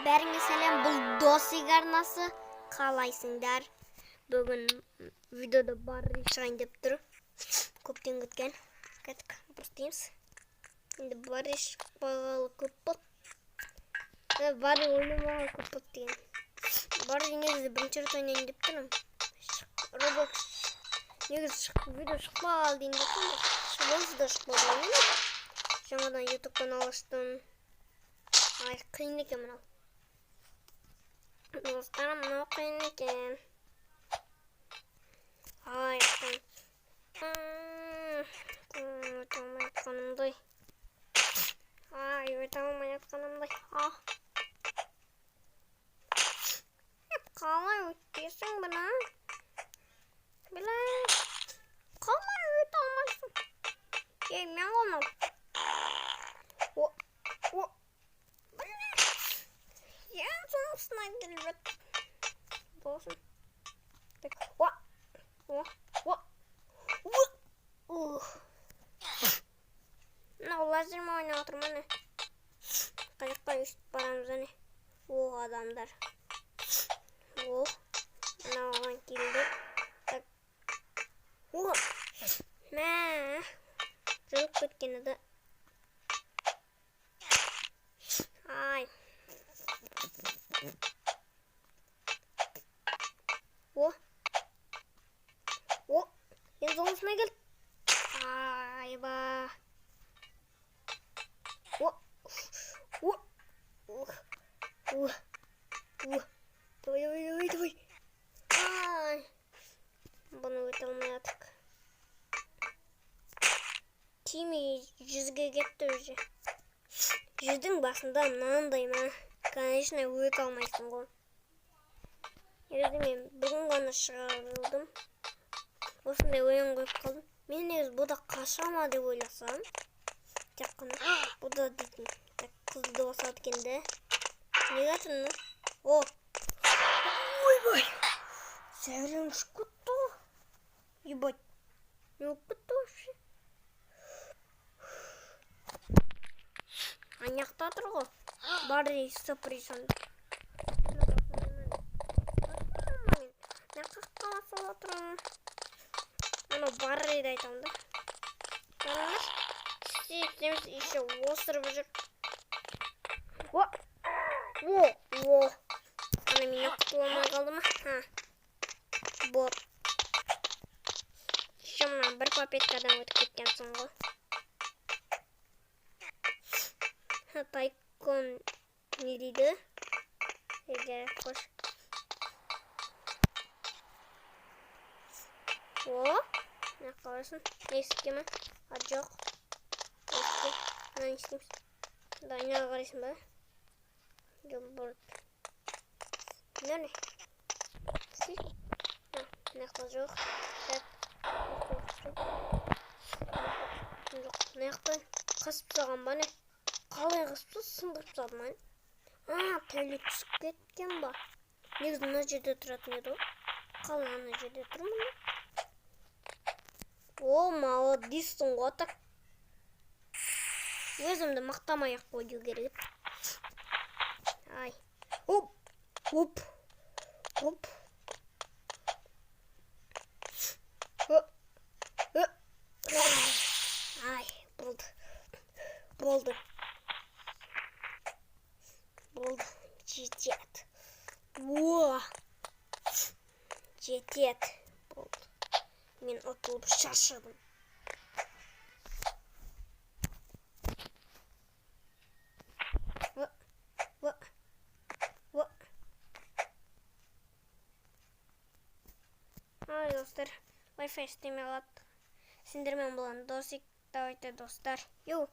Бәріңе сәлем, бұл Досик арнасы. Қалайсыңдар? Бүгін видеода Барри шығайын деп тұр. Көптен күткен. Кеттік, бастаймыз. Енді Барри шықпағалы көп болды. Барри ойнамағалы көп болды деген. Барри негізі бірінші рет ойнайын деп тұрмын. Roblox негізі видео шықпағалы дейін деп тұрмын. Онсыз да шықпады ғой. Жаңадан YouTube канал аштым. Ай, қиын екен мынау. Достар, мынау қиын екен. Ай, қиын. Өте алмай жатқанымдай. Ай, өте алмай жатқанымдай. А. Қалай өтесің бұны? Бля. Қалай өте алмайсың? Ей, мен ғой мынау. О, о. Бля. Ең соңғысына келіп болсын. Так, о, о, о, о, ух. Мынау лазермен ойнап отырмын, міне. Қай жаққа өйстіп барамыз, әне. О, адамдар. О, мынауған келді. Так. О, мә, жүріп кеткен еді. Ай. О. О, ең соңғысына келді. Айба. О. О. О. О. О. Давай, давай, давай, давай. Ай. Бұны өте алмай жатырық. Тимей 100-ге кетті уже. 100-дің басында мынандай ма? Конечно, өте алмайсың ғой. Негізі мен бүгін ғана шығарылдым. Осындай ойын қойып қалдым. Мен негізі бұ да қаша ма деп ойласам. Тек қана бұ да дейтін. Так, қызылды басады екен де. Неге жатыр? О! Ойбай! Зәрем ұшып кетті ғой. Ебать. Не болып кетті вообще? Ана жақта тұр ғой. Барри саприсон. Мен қаққа басып отырмын. Анау Барриді айтамын да. Қараңыз. Істейміз, еще осырып жүр. О! О! О! Ана менен құтыла алмай қалды ма? Ха. Бот. Еще мына бір попыткадан өтіп кеткенсің ғой. Ха, тайкон не дейді? Егер қош. О, мына қаласың. Есікке ме? А, жоқ. Есікке. Мына не істейміз? Да, айнаға қарайсың ба? Жоқ, болды. Мына не? Істейсің? А, мына жақта жоқ. Так. Жоқ. Жоқ. Мына жақта қасып тастаған ба не? Қалай қасып тастады? Сындырып тастады ма? А, туалет түсіп кеткен ба? Негізі мына жерде тұратын еді ғой. Қалай ана жерде тұр мына? О, молодецсің ғой, так. Өзімді мақтамай ақ қою керек еді. Ай. Оп, оп, оп. Ö, ö. Ай, болды. Болды. Болды. Жетеді. О! Жетеді. Болды. Мен ұтылып шаршадым. О, о, о. Ай, достар, Wi-Fi істемей қалады. Сендермен болған Досик. Давайте, достар. Йоу.